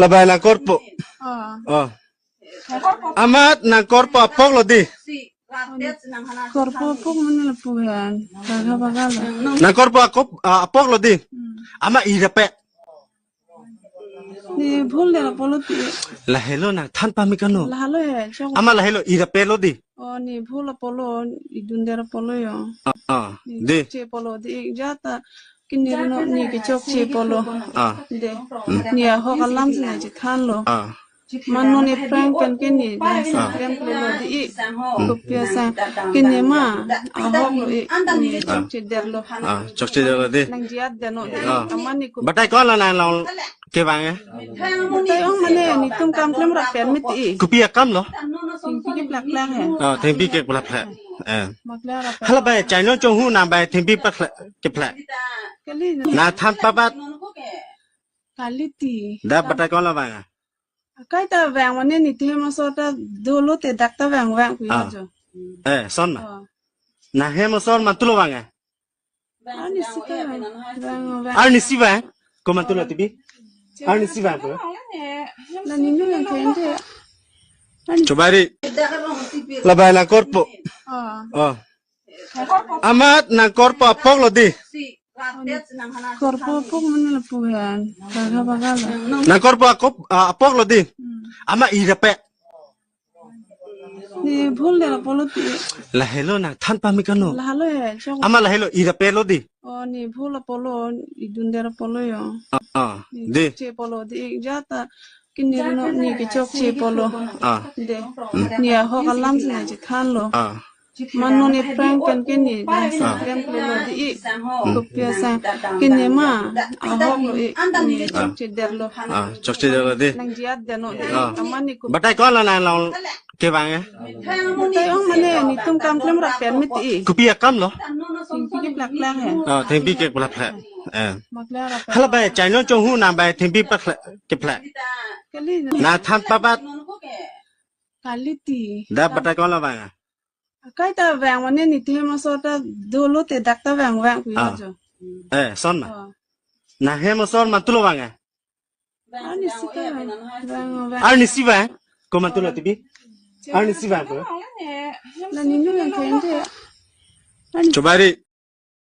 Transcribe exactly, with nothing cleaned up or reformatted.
Labai nangkorpo. Oh. Oh. Amat nangkorpo apok lo di. Korpo apok mane lapu hen. Kaka bagalo. Nangkorpo akop, ah, apok lo di. Hmm. Amat irape. Ne bhul dera polo ti. Lahelo nangthan pame kano. Lahelo he, chok. Amat lahelo irape lo di. Oh, ne bhul apolo, idun dera polo yo. Ah, ah, Ne di. Chokche polo di, jata. Kini rino ne kechokche polo. Ah. De. Hmm. Ne ahok alam si ne chethan lo. Ah. Mano ne prank kan kini, Ah. Prank lo di. Hmm. Kopi asai. Kini ma, ahok lo i. Ne chokche der lo. Ah, chokche der lo di. Nangjiat deno di. Ah. Amat ne ko. Batai ko-an lo nang long kevang eh. Batai ong mane, netum kam klem rap pen mati. Kopi akam lo. Thengpi keplak plak he. Oh, thengpi keplak plak. Eh. Makla rap pen. Hala bai, chaino chonghu nang bai thengpi plak keplak. Kali na. Nangthan papat. Kali ti. Da batai ko-an lo vang. Kaita vang mane ne hem asor ta dolo te dak ta vang vang pu Ah. Jo. Eh, son ma. Oh. Nang hem asor mantu lo vang eh. Arnisi ta vang, vang, vang. Arnisi vang? Ko mantu lo tibi? Arnisi vang ko? Na ninu yang kente. Arnisi. Chobai ri. Labai nangkorpo. Oh. Oh. Amat nangkorpo apok lo di. Korpo apok mane lapu hen. Kaka bagalo. Nangkorpo akop, ah, apok lo di. Hmm. Amat irape. Ne bhul dera polo ti. Lahelo nangthan pame kano. Lahelo he, chok. Amat lahelo irape lo di. Oh, ne bhul apolo, idun dera polo yo. Ah, ah, Ne di. Chokche polo di, jata. Kini rino ne kechokche polo. Ah. De. Hmm. Ne ahok alam si ne chethan lo. Ah. Mano ne prank kan kini, Ah. Prank lo di. Hmm. Kopi asai. Kini ma, ahok lo i. Ne Ah. Chokche der lo. Ah, chokche der lo di. Nangjiat deno di. Ah. Amat ne ko. Batai ko-an lo nang long kevang eh. Batai ong mane, netum kam klem rap pen mati. Kopi akam lo. Thengpi keplak plak he. Oh, thengpi keplak plak. Eh. Makla rap pen. Hala bai, chaino chonghu nang bai thengpi plak keplak. Kali na. Nangthan papat. Kali ti. Da batai ko-an lo vang. Kaita vang mane ne hem asor ta dolo te dak ta vang vang pu Ah. Jo. Eh, son ma. Oh. Nang hem asor mantu lo vang eh. Arnisi ta vang, vang, vang. Arnisi vang? Ko mantu lo tibi? Arnisi vang ko? Na ninu yang kente. Chobai ri.